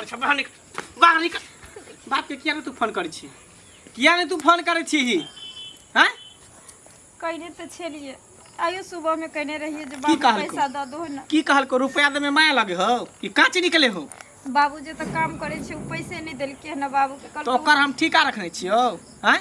करै छै बाहर निकल बाहर निकल बाप के किया ने तू फोन करै छी किया ने तू फोन करै छी हैं कहने तऽ छलियै आइयो सुबह में कहने रहियै जे की बाबू कहलकौ? पैसा दऽ दो ने की कहलको रुपया देमे माया लगे हो कि काँच निकले हो बाबू जे तऽ काम करै छै ओ पैसे नहि देलकै हन बाबू के तो कहलकै ओकर हम ठीका रखने छियौ आँय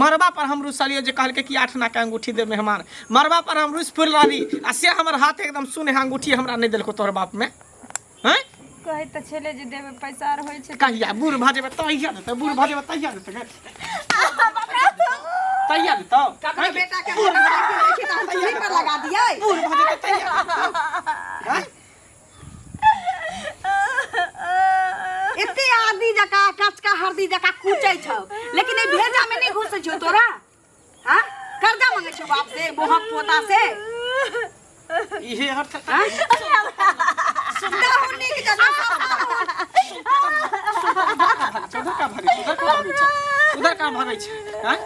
मरबा पर हम रुसलियै जे कहलकै कि आठ आना के अंगूठी दे मेहमान मरबा पर हम रुस फुर रहली आ से हमर हाथ एकदम सुन है अंगूठी हमरा नहि देलको तोहर बाप में आँय कहै तऽ छलै जे देबै पैसा आर होइ छै कहिया बूढ़ भऽ जेबै तहिया देतै बूढ़ भऽ जेबै तहिया देतै गे। तहिया देतौ ककरो बेटा के मोटरसाइकिल दै छी तऽ हम चूल्ही पर लगा दियै बूढ़ भऽ जेतै तहिया देतौ आँय? एते आदमी जकाँ कचका हरदी जकाँ कुचै छौ लेकिन एहि भेजा में नहीं घुसै छौ तोरा हाँ कर्जा मांगे छौ बाप से बोहक पोता से इहे अर्थ हाँ? सुनता नीक जकाँ उधर का भागै छै उधर का भागै छै उधर का भागै छै आँय?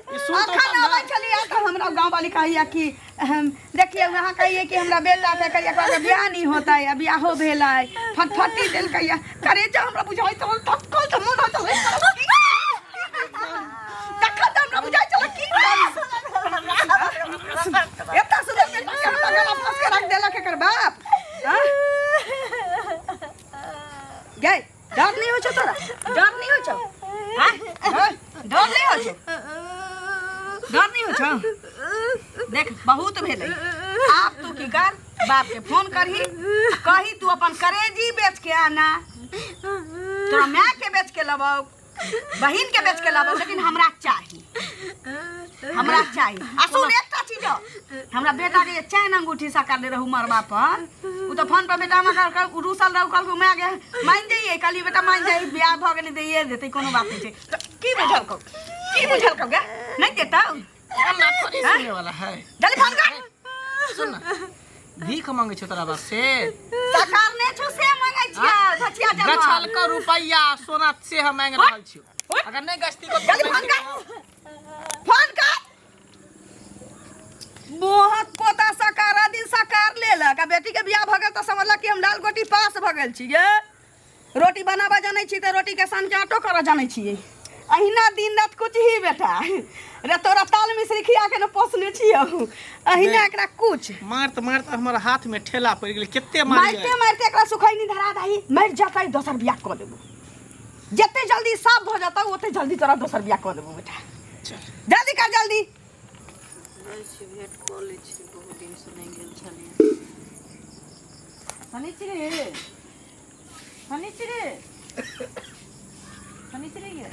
ई सुन तो अखन आबै छलियै तऽ हमरा गाँव वाली कहैया कि हम देखिए अहाँ कहिए कि हमरा बेटा के कहिया कहलकै बियाह नहीं होता है बियाहो भेलै फटफटी देलकै करेजा हमरा बुझाइत रहल तत्काल तऽ मन होइत रहल तखन तऽ हमरा बुझाइत छल की करी एतना सुंदर बेटा के हमरा गला फंस के रख देलक एकर बाप हाँ? गै डर नहीं होइ छौ तोरा डर नहीं होइ छौ हाँ? हाँ? डर नहीं होइ छौ डर नहीं होइ छौ देख बहुत भेलै आब तू की कर बाप के फोन करही कही तू अपन करेजी बेच के आना तोरा माय के बेच के लबौ बहिन के बेच के लाबो लेकिन हमरा चाही हमरा चाही आ सुन एकटा चीज और, हमरा बेटा के जे चैन अंगूठी सकारले रहू मरबा पर उ तो फोन पर बेटा हमरा कहल रूसल रहू कहलको माय गे मान जाइए कहलिए बेटा मान जाइए बियाह भऽ गेलै दैए देतै कोनो बात नहि छै तऽ की बुझल कौ की बुझल कौ गे नहि देतौ ना थोड़ी सुनने वाला है जल्दी फोन कर सुन ना भीख मांगे छौ तोरा बाप से सरकार ने छौ से मांगै छियै धचिया जमा गछल के रुपैया सोना से हम मांग रहल छियौ अगर नहीं गछती को जल्दी फोन कर फोन कर बहुत पोता सकारा दिन सकार लेलक आ बेटी के बियाह भऽ गेल तऽ समझलक कि हम लाल गोटी पास भऽ गेल छी गे रोटी बनाबऽ जानै छी तऽ रोटीके सान के आटो करऽ जानै छियै अहिना दिन रात कुछ ही बेटा रे तोरा ताल मिश्री खिया के ने पोसने छियौ अहिना एकरा कुछ मारत मारत हमर हाथ में ठेला पड़ि गेलै कते मारियै मारिते मारिते एकरा सुखैनी धरा दही मरि जतै दोसर बियाह कऽ देबो जते जल्दी साफ भऽ जतौ ओते जल्दी तोरा दोसर बियाह कऽ देबो बेटा चल जल्दी कर जल्दी जाइ छी भेंट कऽ लै छी बहुत दिनसँ नहि गेल छलियै शनिचरी शनिचरी शनिचरी गे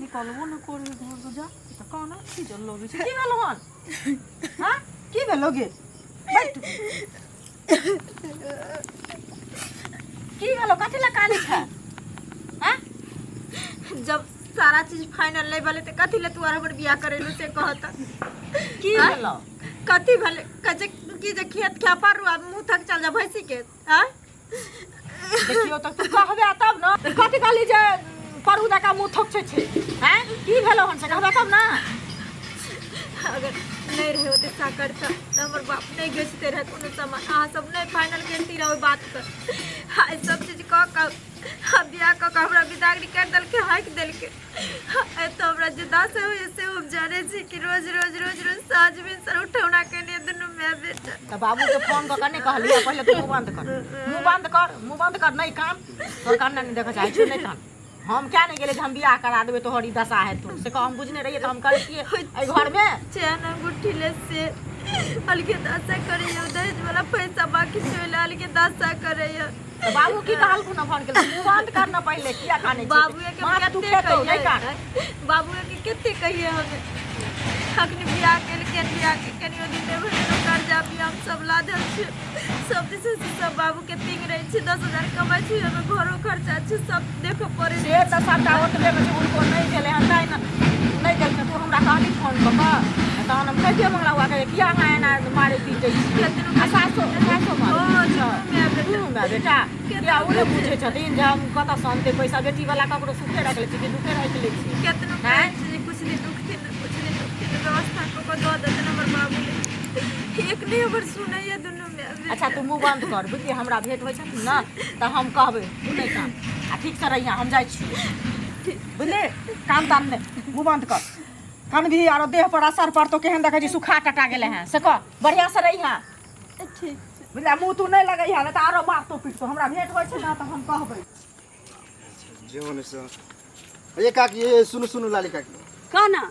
निकलबो नहि करै घरसँ जा तऽ कोना खींचल लगै छै की भेलौ हन हँ की भेलौ गे बैठ की भेलौ कथी लए कानै छै हँ जब सारा चीज फाइनल नहीं भेलै तऽ कथी लए तू आर हमर बियाह करेलू से कहत की भेलौ कथी भेलै कहै छै कि जे खेत खा पारू आ मुँह थक चल जा भैंसी के आँय देखियौ तऽ तू कहबे तब ने कथी कहली जे परू दऽ मुँह थोक छै छै आँय की भेलौ हन से कहबे तब ने अगर नहीं रहे ओते साकर तऽ हमर बाप नहीं घिचते रहे कोनो सामान अहाँ सब नहीं फाइनल करती रहे ओहि बात पर आइ सब चीज कऽ कऽ आ बियाह कऽ कऽ हमरा विदागरी करि देलकै हाँकि देलकै एतऽ हमरा जे दशा होइए से हम जानै छी कि रोज रोज रोज रोज साँझ भिनसर उठौना केने दुनू माय बेटा तऽ बाबूके फोन कऽ कऽ नहि कहलियै पहिले तू मुँह बन्द कर मुँह बन्द कर मुँह बन्द कर नहि कान तोहर कान नहि देखऽ चाहै छियौ नहि कान हम क्या नहि गेलै जे हम बियाह करा देबै तोहर ई दशा हेतौ से कह हम बुझने रहियै तऽ हम करतियै एहि घरमे चैन अंगूठी ले से अलगे दशा करैया दहेज वाला पैसा बाकी छै ओहि अलगे दशा करैया तऽ बाबू की कहलखुन हन फोन केलखुन मुँह बन्द कर न पहिले किया कानै छी बाबुए के माथ कते दुखेतौ नहि कान कहिए बाबुए के कते कहिए हमे अखनी बियाह केलकै बियाह के कनियो दिन नहि भेलै कर्जा भी हम सब लादल छै सब दिस से सब बाबू के तिंग रहै छै 10,000 कमाइ छै ओहिमे घरो खर्चा छै सब देखऽ पड़ै से तऽ सबटा ओतबे मे छै हुनको नहि भेलै हन तैं ने नहि देलकै तू हमरा कहली फोन कऽ कऽ तहन हम कहितियै मंगला हुआ के किया अहाँ एना मारै पीटै छियै आ सासो सासो मारै छै दुनू माय बेटा किया ओ नहि बुझै छथिन जे हम कतऽसँ अनतै पैसा बेटी वाला ककरो सुखे राखि लै छै कि दुखे राखि लै छै केतनो कहै छै जे कुछ दिन रुकथिन कुछ दिन रुकथिन व्यवस्था कऽ कऽ दऽ देतनि हमर बाबू एक नहि हमर सुनैया दुनू माय बेटा अच्छा तू मुँह बन्द कर बुझलियै हमरा भेंट होइ छथिन ने तऽ हम कहबै तू नहि कान आ ठीक से रहिया हम जाइ छी बुझली कान तान नहि मुँह बंद कर कान भी आरो देह पर असर पड़तो केहन देखै छी सुखा टटा गेलै हँ से कह बढ़िआँ से रहिया ठीक बुझलियै मुँह तू नहि लगैहा नहि तऽ आरो मारतो पीटतो हमरा भेंट होइ छै ने तऽ हम कहबै जे होने से ये काकी ये सुनू सुनू लाली काकी कह ना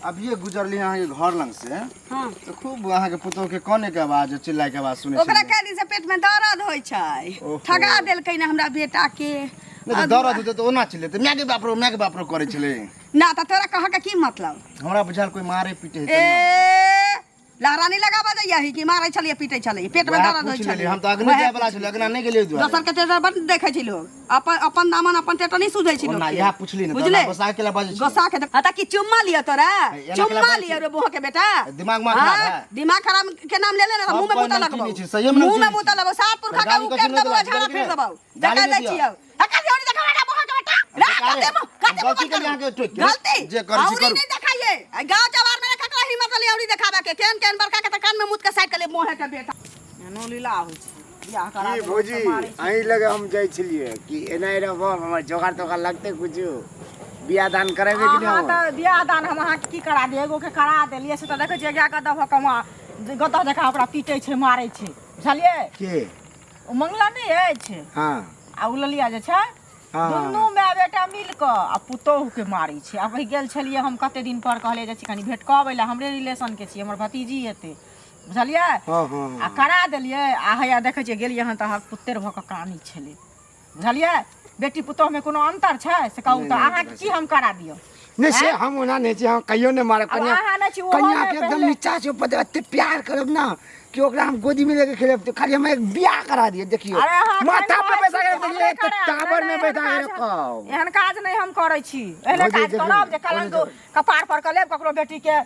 अभिये गुजरली अहाँके घर लग से हाँ तऽ खूब अहाँके पुतोह के कने के आवाज चिल्लाय के आवाज सुनै ओकरा छलियै। कए दिन से पेट में दर्द होइ छै ओहो। ठगा देलकै ने हमरा बेटा के नहि तऽ दर्द होतै तऽ ओना चिल्लेतै माय के बाप रो माय के बाप रो करै छलै ना तऽ तोरा कह के की मतलब हमरा बुझायल कोई मारे पीटे हेतै ना। ए लहरानी लगाबऽ दैया कि मारै छलियै पीटै छलियै पेट में वएह दर्द होइ पूछि छलै लेलियै हम तऽ अगने जाय वाला छलियै अगना नहि गेलियै ओहि दुआरे दोसर के टेटर बड देखै छै लोग अपन अपन दामन अपन टेटर नहीं सुझै छै लोग ओना के। इएह पुछली ने बुझले तऽ गोसा के ला बाजै छी गोसा के हँ तऽ की चुम्मा लिअ तोरा एना केला चुम्मा बाजै लिअ छी। रे बोह के बेटा दिमाग उमाग खराब हाँ, है? दिमाग खराब के नाम ले ले ना सब मुंह में कोइ मुता नमकीन लगबौ नहि छै, सहिए में मुंह में नमकीन मुता छै। लगबौ सात पुरखा के गाली उकेर कथी नहि देबौ देबौ, झाड़ा गाली फेर नहि देबौ गाली देखा नहि दै दिअ। छियौ हका जोड़ी देखा बेटा बोह के बेटा रा बेकारे, कते मुंह कते गलती मुंह केलियै अहाँके टोकि के। गलती जे करै छी औरी करू। नहीं देखाइए आ गांव जवार में ककरा हिम्मत ले औरी देखाबे के केहन केहन बड़का के त कान में मुत के साइड के ले मोहे के बेटा एनो लीला होइ छै बियाह करा की देलक भौजी तऽ मारै छै। अहीं लगे हम जाइ छलियै कि एना रहब हमर जोगाड़ तोगाड़ लगतै कुछो बियाह दान करेबै कि अहाँ नहि तऽ बियाह दान हम अहाँके की करा दियै एगो के करा देलियै से तऽ देखै छियै गाय गदह भऽ कऽ गदह जकाँ ओकरा पीटै छै मारै छै बुझलियै के ओ मंगला नहि अछि हँ आ ओ ललिया जे छै हँ। दुनू माय बेटा मिल कऽ आ पुतोहुके मारै छै आब गेल छलियै हम कते दिन पर कहलियै जाइ छी कनि भेंट कऽ अबै लए हमरे रिलेशनके छियै हमर भतीजी हेतै बुझलियै हँ हँ आ करा देलियै आ हैया देखै छियै गेलियै हन तऽ अहाँके पुत्तेर भऽ कऽ कानै छलै बुझलियै बेटी पुतोहुमे कोनो अन्तर छै से कहू तऽ अहाँके की हम करा दिअ नहि से हम ओना नहि छी हम कहियो नहि मारब आब कन्या अहाँ नहि छी, ओहो कन्या नहि के एकदम पहिले। नीचा से ऊपर तक एते प्यार करब ना कि ओकरा हम गोदी में लेके खेलब तो खाली हम एक बियाह करा दिए देखियो अरे अहाँ माथा एखन पे कहै पैसा छी, के हम देखिए नहि एक करायब, टावर नहि, में नहि, बैठा के एहन काज- रखब एहन काज नहि हम करै छी एहने भौजी, काज देखियौ, करब जे कलंक भौजी, कपार पर कऽ लेब ककरो बेटी के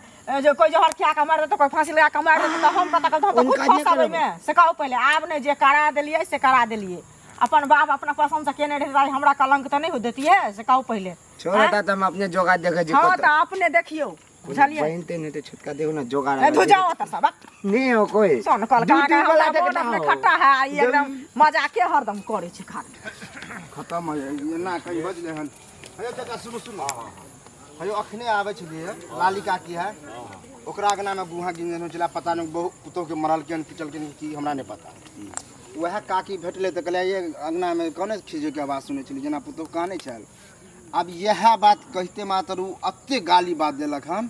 जे कोइ जहर खिया कऽ मारि देतै कोइ फांसी लगा कऽ मारि देतै तऽ हम कतऽ हम तऽ ओहन खुद काज नहि फंसब करब। ओहिमे से कहू पहिले आब नहि जे करा देलियै से करा देलियै अपन बाप अपना पसंद से केने रहै हमरा कलंक तऽ नहि हो देतियै से कहू पहिले छोड़ ता तऽ हम अपने जोगाड़ देखै छी हँ कतऽ। तऽ अपने देखियौ बुझलियै बहिन तहिन हेतै छोटका देखो ना जोगाड़ ए, धुजाओ तऽ सब नहीं हो कोई सोन कल दू दू वाला हमरा देखना मोन अपने हो। खट्टा है ई एकदम मजाके हरदम करै छै खाली खतम हो जाइ एना कहीं बजले हन हेयौ चाचा सुनू सुनू हेयौ अखने आबै छलियै लाली काकी है ओकरा अगनामे गुहा गिंजन होइ छलै पता नहि बहु पुतोहके मरलकै हन पिटलकै हन की हमरा नहि पता वएह काकी भेटलै तऽ कहलियै ये अङ्गनामे कोने खीजैके आवाज सुनै छलियै जेना पुतोह कानै छल आब इएह बात कहिते मात्र ओ एते गाली बात देलक हन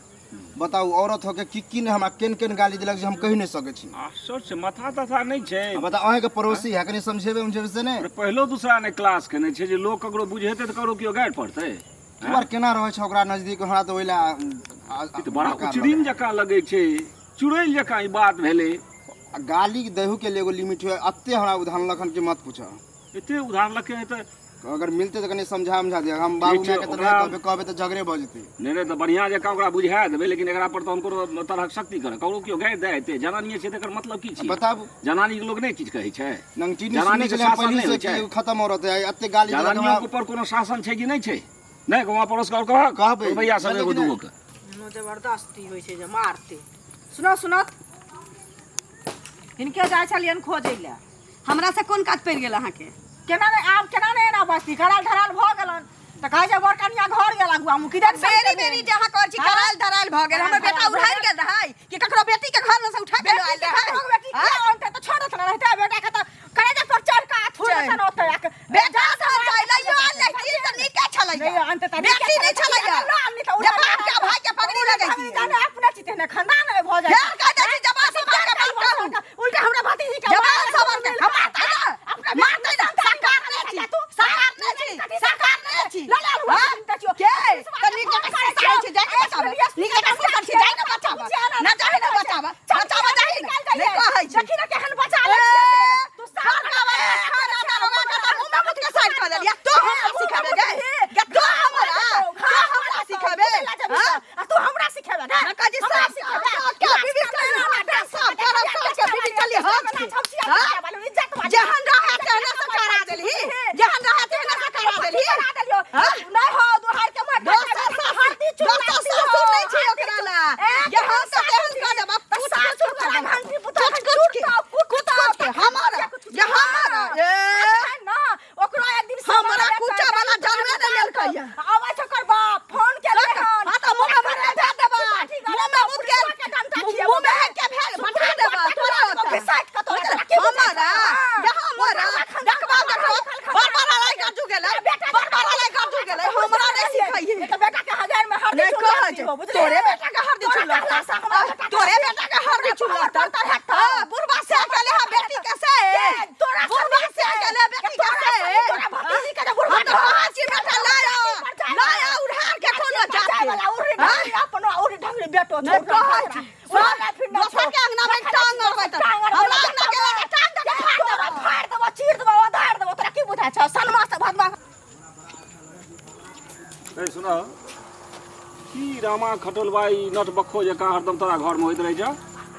बताउ औरत होके की की नहि हमरा केन केन गाली देलक जे हम कहि नहि सकै छी आश्चर्य छै माथा ताथा नहि छै आ बताउ अहाँके पड़ोसी है कनि समझेबै उमझेबै से नहि अरे पहिलो दूसरा नहि क्लास केने छै जे लोक ककरो बुझेतै तऽ ककरो केओ गारि पड़तै तू आर केना रहै छै ओकरा नजदीक हमरा तऽ ओहि लए ई तऽ बड़ा उचरीन जकाँ लगै छै चुड़ैल जकाँ ई बात भेलै आ गाली देहू के लिए एगो लिमिट हुए एते हमरा उधारलक हन कि मत पूछ एते उधारलकै हँ तऽ अगर मिलते तऽ कनि समझा उमझा दिअ हम बाबू ठीक छै, माय के तऽ ओकरा- नहि कहबै कहबै तऽ झगड़े भऽ जेतै नहि नहि तऽ बढ़िआँ जकाँ ओकरा बुझा देबै लेकिन एकरा पर तऽ हम कोनो तरहक सख्ती करब ककरो केओ गारि दए हेतै जनानिए छै तऽ एकर मतलब की छै बताबू जनानीके लोक नहि किछु कहै छै नंगचीनी सुनै जनानीके छलियै हम शासन पहिने नहि से होइ छै कि खतम औरत है एते गाली देलक जनानियोके हमरा ऊपर कोनो शासन छै कि नहि छै नहि गाँव पड़ोस के आओर कहक कहबै। भैया सब एगो लेकिन- दूगो के एनो जबरदस्ती होइ छै जे मारते सुनो सुनो हिनके जाइ छलियनि खोजै लए हमरा से कोन काज पड़ि गेल अहाँके केना नहि आब केना नहि एना बजती कराल धराल भऽ गेलनि तऽ कहै छै बड़ कनिया घर गेल अगुआ मुखी देख बेरी बेरी जे अहाँ कहै छी हाँ? करायल धरायल भऽ गेल हमर बेटा उड़ायल गेल रहै कि ककरो बेटी के घर में से उठा के लऽ आयल रहै बेटी के आनतै तऽ छोड़ देतै रहतै बेटा के तऽ करेजा पर चढ़ के थोड़ देतै ओतै आके बेटा से लइयो आयल रहै तऽ नीके छलैया नहि आनतै तऽ बेटी नहि छलैया जे बाप के भाई के पगड़ी लगै छी जाने अपने चिते ने खानदान भऽ जाइ फेर कह दै छी जबान सवार के बात कहू उल्टा हमरा भतीजी के जबान सवार के हम मारतै ना मारतै ना सरकार नहि छी सरकार नहि छी सरकार नहि छी ला ला हुआ के तऽ नीक जकाँ से छी जाय के बचाबे नीक जकाँ से छी जाय ना बचाबे ना जाय ना बचाबे बचाबे जाय ना नहि कहै छी देखी ना केहन बचा लै छियै से। तू सरकार खाना दरोगा के तऽ मुँह में मुत के साइड कऽ देलियै तू हमरा सिखेबे गे गे तू हमरा तू हमरा सिखेबे हां आ तू हमरा सिखेबे ना काजी हमरा सब सिखेबे के बीबी चली सब करब काज के बीबी चली हक जेहन रहे तेहने से करा देलही जेहन रहे तेहने से करा देलही हाँ? नहीं हो दुहार के मार दोसर सासुर दोसर सासुर नहि छै ओकरा ला जेहन से तेहन कऽ देब कुछ कुछ कुछ कुछ के कुछ कुछ के हमरा जे हमरा ए ना ओकरो एक दिन हमरा कुछ तोरे बेटा के हरदी छुलक तोरे बेटा के हरदी छुलक। हां, बुढ़वा से अकेले हा बेटी के से, बुढ़वा से अकेले बेटी के से। तोरा भतीजी के बुढ़वा हम तो कहाँ छी बेटा, लाया लाया उधार के कोनो जात वाला उरी ढंगरी अपनो उरी ढंगरी बेटो नहीं कहै छी। दोसर के अंगना में टांग अड़बै त हमरा अंगना के लगे टांग दे के फाड़ देबौ। फाड़ देबो, चीर देबो, उधार देबो। तोरा की बुझाइ छौ सनमा से भदवा? ए सुन, की रामा खटोलबा ई नट बक्खो जकाँ हरदम तोरा घरमे होइत रहै छौ?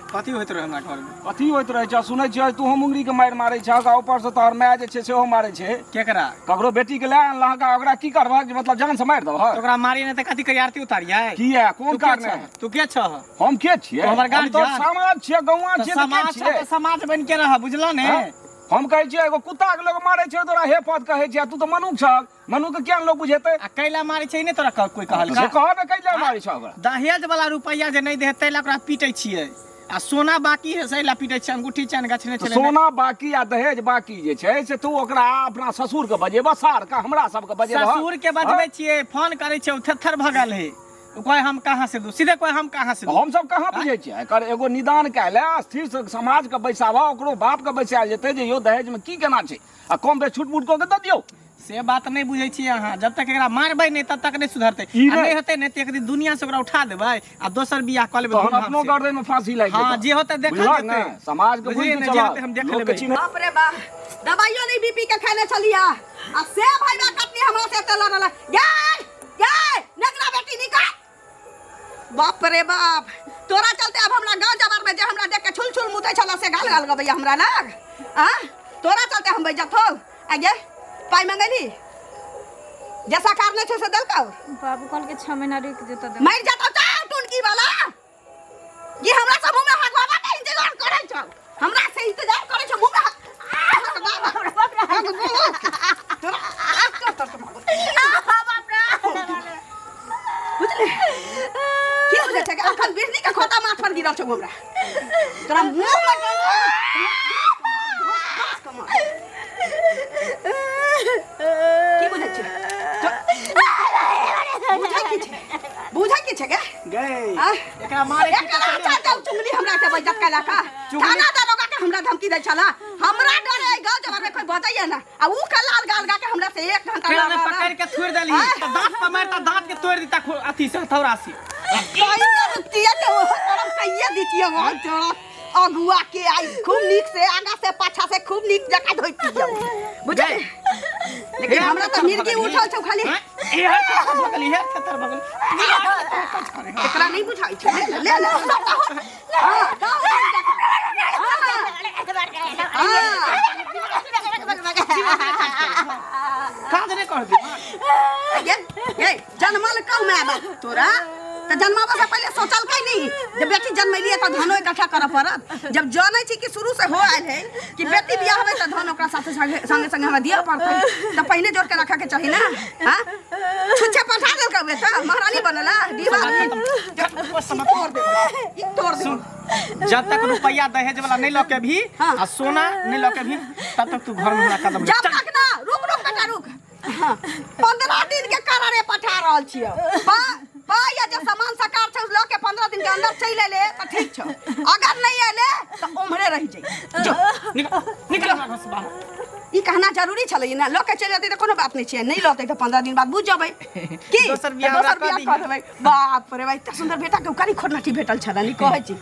कथी होइत रहै हमरा घरमे? कथी होइत रहै छौ? सुनै छियै तू मुंगरी के मारि मारै छह आ ऊपर से तोहर माय जे छै सेहो मारै छै। केकरा? ककरो बेटी के लए अनलहक आ ओकरा की करबहक जे मतलब जान से मारि देबहक? तऽ ओकरा मारिए नहि तऽ कथी करी, आरती उतारियै? किया, कोन तू के कारण? छह? तू के छह? हम के छियै? तू हमर हम तो गार्जियन। समाज छियै, गौआं तऽ छियै, तऽ के समाज छह छियै? तऽ समाज बनि के रह, बुझलह ने? हँ? हम कहै छियै एगो कुत्ता के लोग मारै छै तोरा हे पद कहै छै, आ तू तऽ मनुख छह, मनुख के किया लोग बुझेतै? आ कैला मारै छै नहि तोरा कोई कहलका? से कह ने, कैला मारै छह ओकरा? दहेज वाला रुपैआ जे नहि दे तै ला ओकरा पीटै छियै, आ सोना बाकी है से ला पीटै छियै, अंगूठी चैन गछने तऽ छलै। सोना बाकी आ दहेज बाकी जे छै से तू ओकरा अपना ससुर के बजेबह, सार के, हमरा सबके बजेबह? ससुर के बजबै छियै, फोन करै छियै, ओ थेथर भऽ गेल है। ओ कहै हम कहाँ से दू, सीधे कहै हम कहाँ से दू। हम सब कहाँ बुझै छियै? एकर एगो निदान कए ले, स्थिर से समाज के बैसाबह, ओकरो बाप के बैसायल जेतै जे यौ दहेज में की केना छै, आ कम बेस छूट मूट कऽ के दऽ दियौ। से बात नहि बुझै छियै अहाँ, जब तक एकरा मारबै नहि तब तक नहि सुधरतै। ई आ नहि। नहि हेतै नहि तऽ एक दिन दुनिया से ओकरा उठा देबै आ दोसर बियाह कऽ लेबै तहन धूमधाम अपनो से। गर्दन में फांसी लागि हाँ, जेतौ। जे होतै देखल बुझलहक जेतै। ने? समाज के बुझलियै बुझि ने, के जे चलह। होतै हम देख लोक के लेबै। चिन्है। बाप रे बाप, दवाइयो नहीं बीपी के खेने छलिया आ से भाई बा कटनी हमरा से एते लड़ल गे गे नगरा बेटी निकाल। बाप रे बाप, तोरा चलते अब हमरा गांव जवार में जे हमरा देख के छुल छुल मुतै छला से गाल गाल गबैया हमरा लग। आ तोरा चलते हम बेइज्जत हो आ गे। पाइ मंगैली जैसा कारने छै से देलकौ? बाबू कहलकै 6 महीना रुकि जेतौ दे। मरि जेतौ चाउ टुनकी वाला। ये हमरा सब मुंह में हगवाबा के इंतजार करै छौ, हमरा से इंतजार करै छौ मुंह में हगवाबा। तोरा बुझले की बुझै छै कि अखन बिजली के खोता माथ पर गिरल छौ हमरा? तोरा मुंह में की बुझै छै? बुझै की छै? बुझै की छै गे? गए आ? एकरा मारे छी एकरा अच्छा जाउ चुगली हमरा के बेइज्जत कैला का थाना दरोगा के हमरा धमकी दै छला। हमरा डरे एहि गाँव जवार में कोई बजैया ना, आ ऊ के लाल गाल गा के हमरा से 1 घंटा फेर लड़ा। पकड़ के थोड़ देली तऽ दांत पर मारता, दांत के तोड़ देता अथी से, हथौड़ा से। कहीं ना रुकतिया के वो करम कहिए दितिया वहाँ तोरा अगुआ के आई खूब नीक से आगा से पाछा से खूब नीक जकाँ धोइतिया, बुझले? लेकिन हमरा तऽ मिर्गी उठल छौ खाली। इहर थेथर भऽ गेल, इहर थेथर भऽ गेल। एकरा नहीं बुझाइ छै। ले ले, ले ले सबटा हो। हाँ, गाँव गाँव जकाँ। हाँ, हाँ। काज नहि कर दे। ये ये जनमल कौ माय बाप तोरा तऽ जन्माबऽ से पहिले सोचलकै नहीं जे बेटी जन्मैलियै तऽ धनो इकट्ठा करऽ पड़त? जब जनै छी कि शुरू से हो आयल है कि बेटी बियाह हेबै तऽ धन ओकरा साथे संगे संगे संगे हमरा दिअ पड़तै, तऽ पहिने जोड़ के रखऽ के चाही ना। हाँ, छुच्छे पठा देलकै बेटा महारानी बनला डीबा तोड़ दे, ई तोड़ दे। सुन, जब तक रुपया दहेज वाला नहीं लऽ के भी हाँ। आ सोना नहीं लऽ के भी तब तक तू घर में हमरा कदम नहीं। जब तक ना, रुक रुक बेटा रुक। हाँ, 15 दिन के करारे पठा रहल छियौ। पाइ आ जे सामान सकार छै लऽ के 15 दिन के अंदर चलि एले तऽ ठीक छौ, अगर नहीं एले तऽ ओम्हरे रहि जाइ जो। निकल निकल हमरा घर से बाहर। ई कहना जरूरी छलै ने? लऽ के चलि जेतै तऽ कोनो बात नहि छै, नहि लऽतै तऽ 15 दिन बाद बुझि जेबै की दोसर बियाह तऽ हमरा दोसर कऽ बियाह दिहे। कऽ देबै। बाप रे बाप, एते सुन्दर बेटा के करी खोरनाठी भेटल छलै। कहै छी